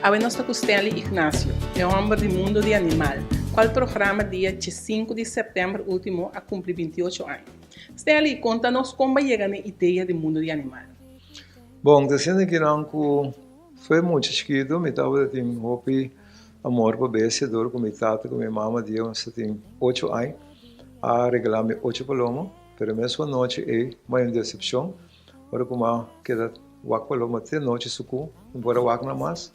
Awe nos ta ku Stanley Ignacio, e hòmber di Mundo di Animal, kual programa dia diesinku di sèptèmber último a kumpli 28 aña. Stanley, konta nos kon bo a yega na e idea di Mundo di Animal. Bon, ta siendo kinan ku foi mucha chikitu mi tabata tin hopi amor pa bestia dor ku mi tata ku mi mama dia nos ta tin ocho aña a regala mi ocho paloma, pero mesun anochi ei mi a un decepcion. Ora ku m'a keda wak paloma te nochi suku, no por a wak nan mas.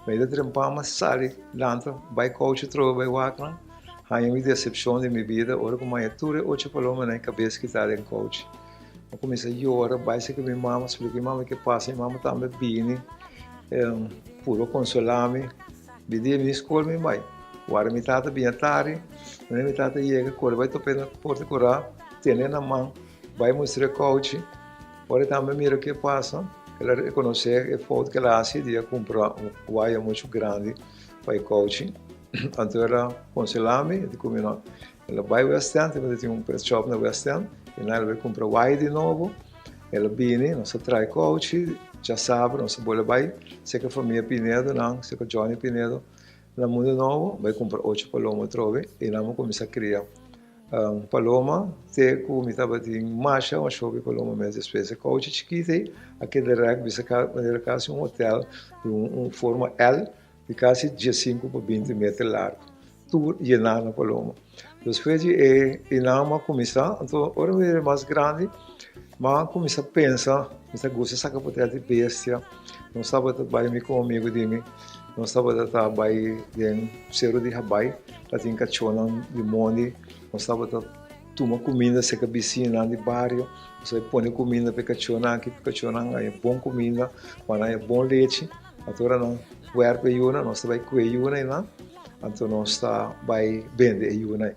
Mi a trempa m'a sali lanta bai kouchi atrobe bai wak nan. Haña mi desepshon di mi bida ora ku m'a haña tur e ocho palomanan e kabes kitá den kouchi. M'a kuminsá yora bai serka mi mama, splika mi mama ke pasa, mi mama tambe bini puru konsolá mi. Di dia mi skol mi bai. Wara mi tata bini atari, manera mi tata yega kore bai top'é na porta kurá, tene na man. Bai mustra e kouchi. Ora e tambe mira ke pasa, el a rekonosé e fout ke el a hasi di a kumpra un waya muchu grandi pa e kouchi. Anto el a konselá mi, el di ku mi no, el a bai West End, e tin un pet shop na West End, i nan el bai kumpra waya di nobo. El a bini, nos a traha e kouchi, djasabra nos a bolbe bai serka famia Pinedo nan, serka Johnny Pinedo na Mundo Nobo, bai kumpra ocho paloma atrobe i nan a kuminsá kria. Paloma te ku mi tabatin masha masha hopi paloma mes despues e kouchi chikit ei a keda rèk bisa manera kasi un hotel di un forma L di kasi diesinku pa binti meter largu tur yená na paloma. Despues di e einan mi a kuminsá anto ora mi bira mas grandi mi a kuminsá pensa mi ta gusta saka potrèt di bestia nos tabata bai mi ku un amigu di mi nos tabata ta bai den seru di Habai. Tatin kachónan di mondi, nos tabata tuma kuminda serka bisiñanan di bario, nos a pone kuminda pa e kachónan aki, pa e kachónan haña bon kuminda, pa nan haña bon lechi. Anto ora nan wèrp e yunan, nos ta bai kue e yunan einan, anto nos ta bai bende e yunan ei.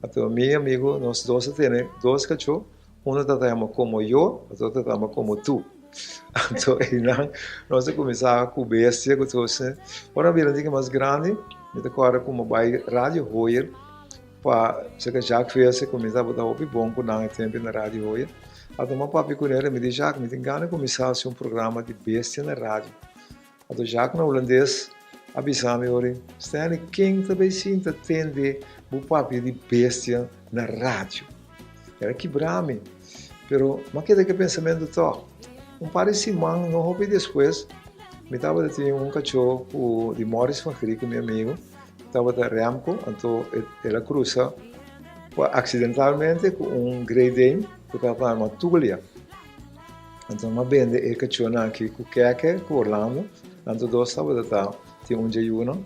Anto mi amigu, nos dos a tene dos kachó, Uno ta yama como yo, otro ta yama como tu. Anto einan nos a kuminsá ku bestia ku tur esei. Ora mi bira un tiki mas grandi, mi ta kòrda ku mi bai Radio Hoyer pa serka Jacques Visser ku mi tabata hopi bon ku nan e tempu na Radio Hoyer. Anto mi a papia kuné, mi di Jacques mi tin gana di kuminsá hasi un programa di bestia na radio. Anto Jacques na hulandes a bisa mi ori, Stanley, ken ta bay sinta tende bo papia di bestia na radio? El a kibra mi, pero m'a keda ku e pensamentu tòg. Un par di siman, no hopi despues, mi tabata tin un kachó ku di Morris van Grieken, mi amigu, tabata Remco, anto el a krusa aksidentalmente ku un Great Dane ku tabata yama Tulia. Anto nan a bende e kachónan aki ku Keke ku Orlando. Nan tur dos tabata ta tin un djayuno.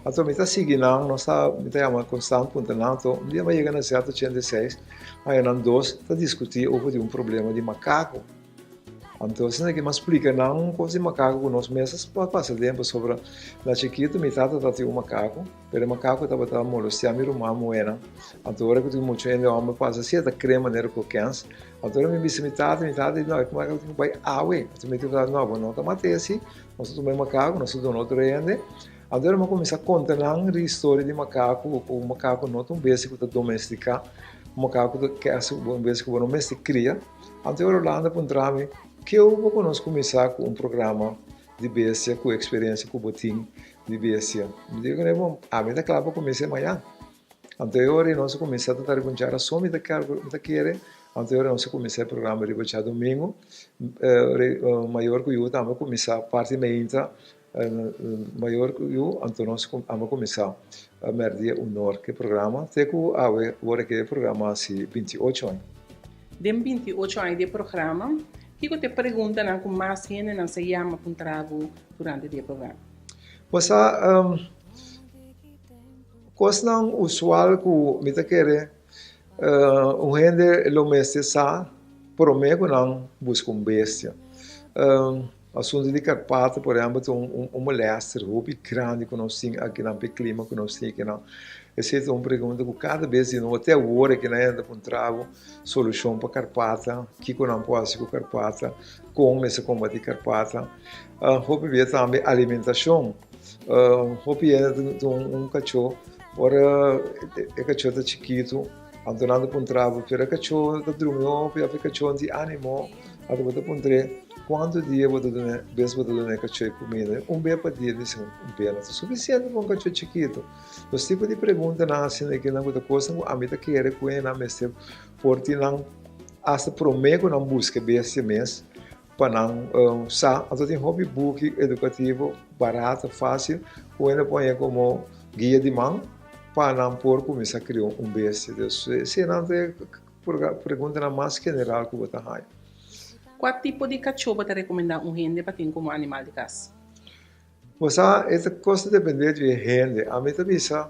Anto mi ta sigui nan, nos ta, mi ta yama Constant puntra nan. Anto un dia mi a yega na sèt ochenta i seis, haña nan dos ta diskutí over di un problema di makaku. Anto asina ki mi a splika nan un kos di makaku ku nos mes a pasa den pasobra na chikitu mi tata ta tin un makaku. Pero e makaku tabata molestiá mi ruman muhénan. Anto ora ku tin muchu hende hòmber pasa si e ta kre manera ku kèns. Anto ora mi bisa mi tata, mi tata di no, e makaku tin ku bai awe. Anto mi tata no, bo no ta mat'é asi. Nos ta tuma e makaku, nos ta duna otro hende. Anto ora mi a kuminsá konta nan di historia di makaku, ku un makaku no ta un bestia ku ta domestiká, un makaku ta kèrs un bestia ku bo no mester kria. Anto ora Orlando a puntra mi, Ke bo ku nos kuminsá ku un programa di bestia ku eksperensia ku bo tin di bestia. Mi dico ne bon, ami ta kla pa kumins'é mañan. Anto e ora ei nos a kuminsá ta ta riba un djarason mi ta mi ta kere, anto e ora nos a kuminsá e programa riba djadumingu. Mayor ku yu tambe a kuminsá parti meinta, mayor ku yu, anto nos a kuminsá mèrdia unor ku e programa te ku awe ora ku e programa hasi 28 aña. Den 28 aña di e programa, kiko ta e preguntanan ku mas hendenan sa yama puntra bo durante di e programa? Bo sa, kosnan usual ku mi ta kere un hende lo mester sa promé ku nan buska un bestia. Asuntu di karpata por ehèmpel ta un molèster hopi grandi ku nos tin akinan pa e klima ku nos tin akinan. Esei ta un pregunta ku kada bes di nobo te awor aki nan hende ta puntra bo solushon pa karpata, kiko nan por hasi ku karpata, kon mester kombatí karpata. Hopi bia tambe alimentashon. Hopi hende ta un kachó ora e kachó ta chikitu anto nan ta puntra bo pero e kachó ta drumi hopi òf e kachó no tin ánimo. Anto bo ta puntr'é, Kuantu dia bo ta duna, bes bo ta duna e kachó e kumida? Un bes pa dia. Dice, Un bes no ta sufisiente pa un kachó chikitu. Nos tipo di preguntanan asina aki nan ku ta kosnan ku ami ta kere ku nan mester por tin nan asta promé ku nan buska e bestia mes pa nan sa. Anto tin hopi buki edukativo barato, fásil ku hende por haña komo guia di man pa nan por kuminsá kria un bestia. Dus eseinan ta e preguntanan mas general ku bo ta haña. Kua tipo di kachó bo ta rekomendá un hende pa tin komo animal di kas? Bo sa, e ta kos ta dependé di e hende. Ami ta bisa,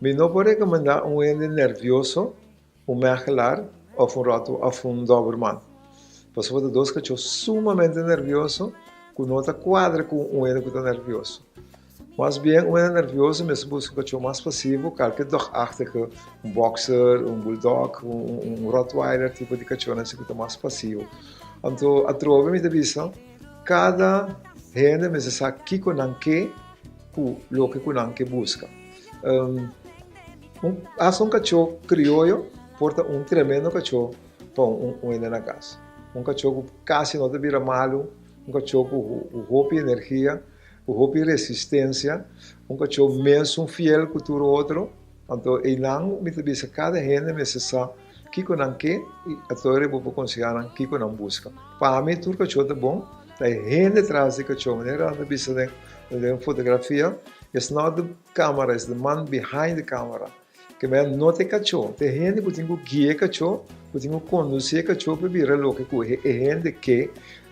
mi no por rekomendá un hende nervioso un mechelaar òf un ròt òf un dòberman. Pasobra ta dos kachó sumamente nervioso ku no ta kuadra ku un hende ku ta nervioso. Mas bien, un hende nervioso mester buska un kachó mas pasivo, kalke dògachtige, un bòkser, un buldòg, un ròtweiler, tipo di kachónan asina ku ta mas pasivo. Anto atrobe mi ta bisa, Kada hende mester sa kiko nan ke ku loke ku nan ke buska. Hasta un kachó krioyo por ta un tremendo kachó pa un hende na kas. Un kachó ku kasi no ta bira malu, un kachó ku hopi energia, ku hopi resistensia, un kachó mesun fiel ku tur otro. Anto einan mi ta bisa kada hende mester sa kiko nan ke i atori bo por konsehá nan kiko nan buska. Pa mi tur kachó ta bon, ta e hende tras di kachó. Manera nan ta bisa den den fotografia, it's not the camera, it's the man behind the camera. Ke men no ta e kachó, ta e hende ku tin ku guia e kachó, ku tin ku kondusí e kachó pa bira loke ku e hende ke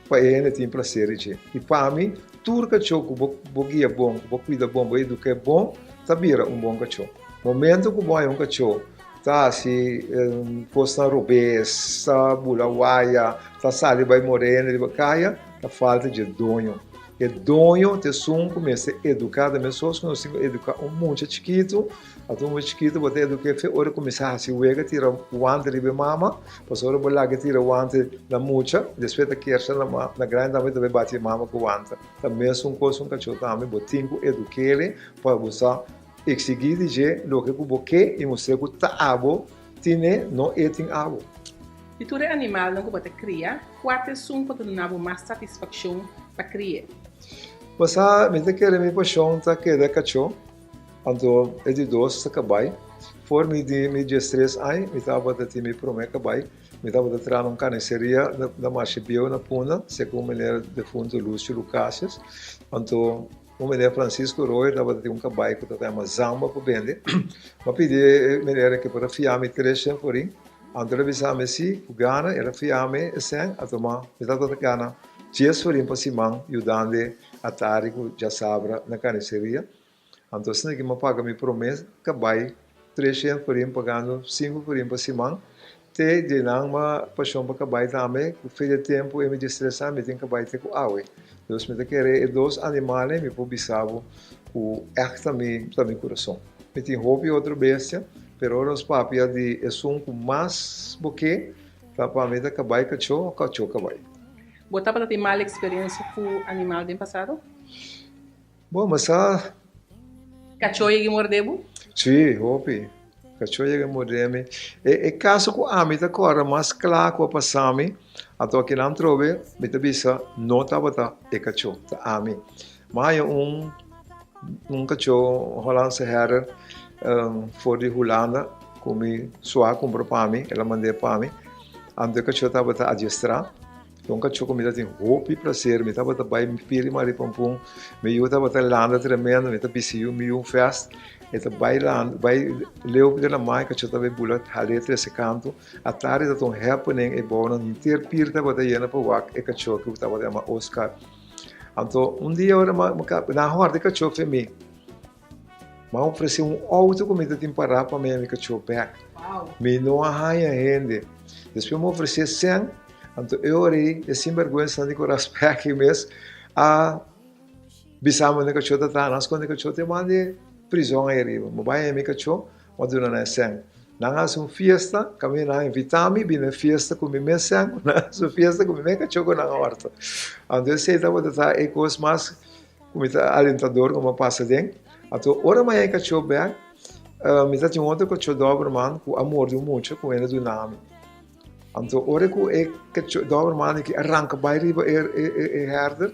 pa e hende tin plaser di dje. I pa mi, tur kachó ku bo bo guia bon, ku bo kuida bon, bo eduká bon, ta bira un bon kachó. Momento ku bo haña un kachó ta hasi kosnan robes, ta bula waya, ta sali bai morena riba kaya, ta falta dje doño. E doño ta esun ku mester eduká, ta mesos ku nos tin ku eduká un mucha chikitu, Ata un mucha chikitu bo ta eduk'é fe ora e kuminsá hasi wega tira wante riba e mama, pasobra ora bo laga e tira wante na mucha, despues ta kersa na ma na grandi tambe ta bai bati e mama ku wante. Ta mesun kos un kachó tambe, bo tin ku eduk'é pa bo sa eksigí di dje loke ku bo ke i mustr'é ku ta abo tine, no e tin abo. Di tur e animalnan ku bo ta kria, kua ta esun ku ta duna bo mas satisfakshon pa kri'é? Bo sa, mi ta kere mi pashon ta keda kachó. Anto e di dos ta kabai. For mi di mi diestres aña mi tabata tin mi prome kabai. Mi tabata traha na un carniceria na Marshe Bieu na Punda, segun meneer defunto Lucio Lucasius. Anto un meneer Francisco Royer tabata tin un kabai ku tabata yama Zamba pa bende. Mi a pidi e meneer ke por a fia mi tres shen forin. Anto el a bisa mi si, ku gana el a fia mi e shen. Anto mi tabata gana dies forin pa siman yudando atari ku djasabra na carniceria. Anto asina ki mi a paga mi promé kabai treshen forin pagando sinku forin pa siman te di nan mi pashon pa kabai tambe ku fe di tempu e mi distresa mi tin kabai te ku awe. Dus mi ta kere e dos animalnan mi por bisa bo ku ègt ta mi ta mi kurason. Mi tin hopi otro bestia pero ora nos papia di esun ku mas bo ke ta pa mi ta kabai kachó o kachó kabai. Bo tabata tin mal eksperensia ku animal den pasado? Bon, ma sa. Kachó yega mordé bo? Sí, hopi. Kachó yega mordé mi. E, e kaso ku ami ta kòrda mas kla ku a pasa mi, anto akinan trobe mi ta bisa no tabata e kachó, ta ami. Mi a haña un, un kachó Hollandse herder for di Hulanda ku mi sua a kumpra pa mi, el a mand'é pa mi. Anto e kachó tabata adiestrá. Don Cacho cu mi ta tin hopi placer, mi tabata bay piri mari pampun, mi yu tabata landa tremendo, mi ta bisti yu mi yu un fest, e ta bay landa, bay leu de la mai, Cacho ta bay bula hal'e trece canto, atardi ta ta un happening e bounan henter pir tabata yena pa wak e Cacho cu tabata yama Oscar. Anto un dia ora mi nan horda e Cacho fe mi. Mi a ofresé un outo ku mi ta tin pará pa mi kachó bèk. Mi no a haña hende. Despues mi a ofresé sèn, anto e ora ei e sinbèrgwensanan di Koras Pèki mes a bisa mi unda e kachó ta traha. Nan a skonde e kachó te manda prizòn ei ariba. Mi bai haña mi kachó, mi a duna nan e sèn. Nan a hasi un fiesta, kaminda nan a invitá mi bini e fiesta ku mi mes sèn, ku nan a hasi un fiesta ku mi mes kachó ku nan a hòrta. Anto esei tabata ta e kos mas. Ku mi ta alentador ku mi a pasa den. Anto ora mi a haña e kachó bèk, mi ta tin un otro kachó dòberman ku a morde un mucha ku hende duna mi. Anto ora ku e kachó Doberman aki a ranka bai riba e e herder,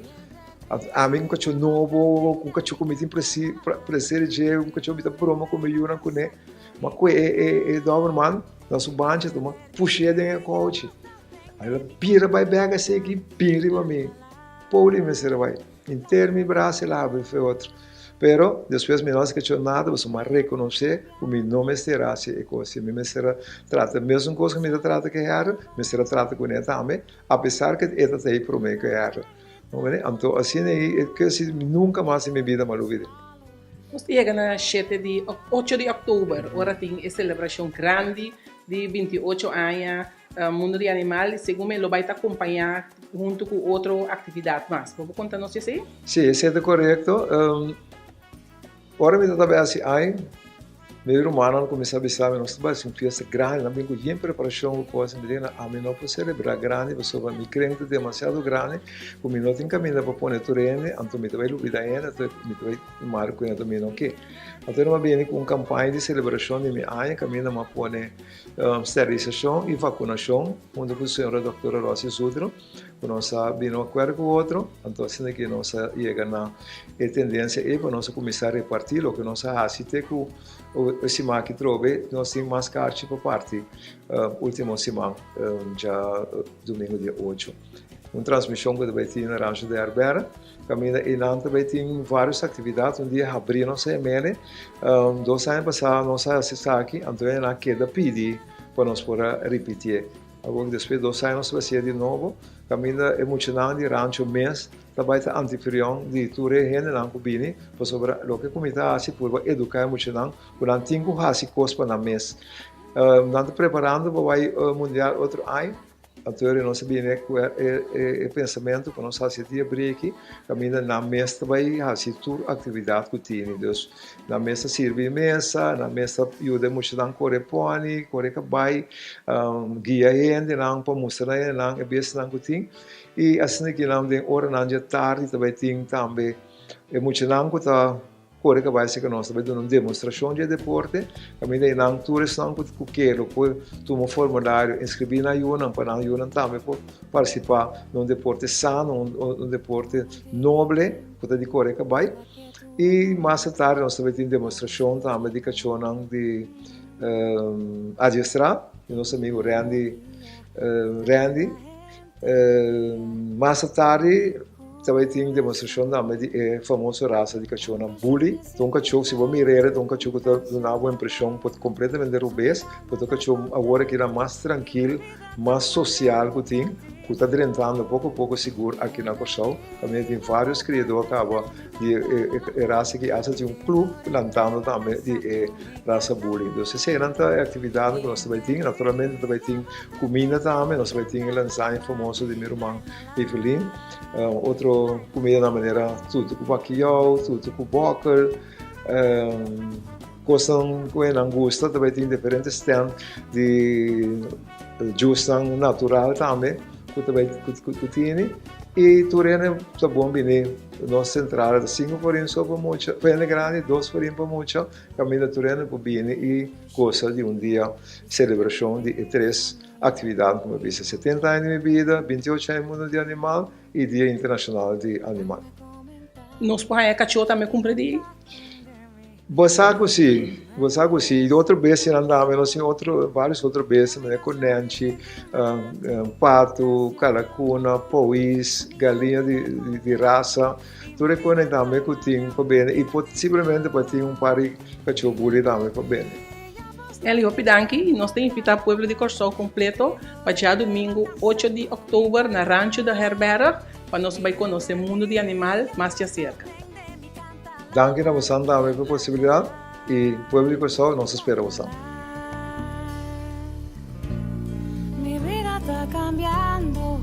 ami un kachó nobo, un kachó ku mi tin plaser di dje, un kachó mi ta broma ku mi yunan kuné, mi a kue e e Doberman na su banchi anto mi a push'é den e kouchi. El a bira bai bèk aseki bin riba mi. Pobre mester a bai. Henter mi brasa el a habri fe otro. Pero despues mi no hasi kachó nada pasobra mi a rekonosé ku mi no mester a hasi e kos. Mi mester a trata e mesun kos ku mi ta trata ku e hèrder, mi mester a trata kuné tambe, apesar ku e ta ta ei promé ku e hèrder. Anto asina ei e kos ei nunka mas den mi bida mi a lubid'é. Nos ta yega na shete di ocho di òktober ora tin e selebrashon grandi di 28 aña Mundo di Animal, segun mi lo bai ta acompaña hunto cu otro actividad mas. Bo por conta nos esey? Sí, esey ta corecto. Ora mi ta tabata haci ai, mi rumannan cuminsa bisa mi, nos ta bai haci un fiesta grandi, nan bin cu yen preparacion cu cos. Mi di nan, ami no por celebra grandi pasobra mi kren ta demasiado grandi cu mi no tin caminda pa pone tur hende, anto mi ta bai lubida hende, anto mi ta bai mara cu hende, anto mi no ke. Anto nan a bini cu un campaña di celebracion di mi aña caminda mi a pone Sterilisacion y vacunacion hunto cu señora doctora Rosy Sudro cu nos a bini acuerdo cu otro, anto asina ki nos a yega na e tendencia ey pa nos a cuminsa reparti loke nos a haci te cu e siman aki trobe nos tin mas carchi pa parti ultimo siman dja domingo dia ocho. Un transmision cu ta bay tin na Rancho de Herbera. Kaminda einan ta bai tin varios aktividat. Un dia habrí nos a emele. Dos aña pasá nos a hasi esaki, anto e nan keda pidi pa nos por a ripitié. Awor despues dos aña nos ta bai hasié di nobo. Kaminda e muchanan di rancho mes ta bai ta anfitrion di tur e hendenan ku bini, pasobra loke ku mi ta hasi purba eduká e muchanan ku nan tin ku hasi kos pa nan mes. Nan ta preparando pa bai mundial otro aña. Anto nos a bini ku e pensamentu ku nos hasi dia breki kaminda nan mes ta bai hasi tur aktividat ku tini. Dus nan mes ta sirbi mesa, nan mes ta yuda e muchanan kore pòni, kore kabai, guia hendenan pa mustra na hendenan e bestianan ku tin. I asina ki nan den oranan dje tardi ta bai tin tambe e muchanan ku ta Kore ka bai si ku nos ta bai duna un demostrashon di e deporte, kaminda ei nan tur esnan ku ku ke lo por tuma un formulario, inskribí nan yunan pa nan yunan tambe por partisipá na un deporte sano, un deporte noble ku ta di kore ka bai. I mas tardi nos ta bai tin demostrashon tambe di kachónan di adiestrá di nos amigu Randy Randy. Mas tardi ta bai tin demostrashon tambe di e famoso rasa di kachónan Bully. Ta un kachó, si bo mira el, ta un kachó ku ta duna bo impreshon por kompletamente rubes, pero ta un kachó awor aki nan mas trankil, mas sosial ku tin, ku ta drentando poko poko sigur aki na Kòrsou. Kaminda tin vários kriadó a kaba di e rasa aki, asta tin un klub lantando tambe di e rasa Bully. Entonces eseinan ta e aktividatnan ku nos ta bai tin. Naturalmente ta bai tin Kuminda tambe, nos bai tin e lanzaña famoso di mi ruman Evelyn. Otro kumindanan manera tutu ku bakiyou, tutu ku bòkel, kosnan ku nan gusta. Ta bai tin diferente stand di jusnan natural tambe ku ta bai ku tini. I tur hende ta bon bini. Nos sentrada ta sinku forin so pa mucha, pa hende grandi, dos forin pa mucha. Kaminda tur hende por bini i gosa di un dia selebrashon di e tres aktividatnan ku mi a bisa, 70 aña di mi bida, 28 aña Mundo di Animal i Dia Internashonal di Animal. Nos por haña kachó tambe kumpra di? Bo sa ku si, bo sa ku si. I otro bestianan tambe, nos tin otro, vários otro bestia, manera konènchi, patu, kalakuna, pouis, galiña di rasa. Tur e kone tambe ku tin pa bende i por simplemente pa tin un par di kachó buri tambe pa bende. Stanley, hopi danki i nos ta invitá pueblo di Kòrsou kompleto pa djadumingu ocho di òktober na Rancho de Herberg pa nos bai konosé mundu di animal mas djaserka. Danki na bosan tambe pa e posibilidat i pueblo di Kòrsou nos ta spera bosan. Mi vida ta cambiando.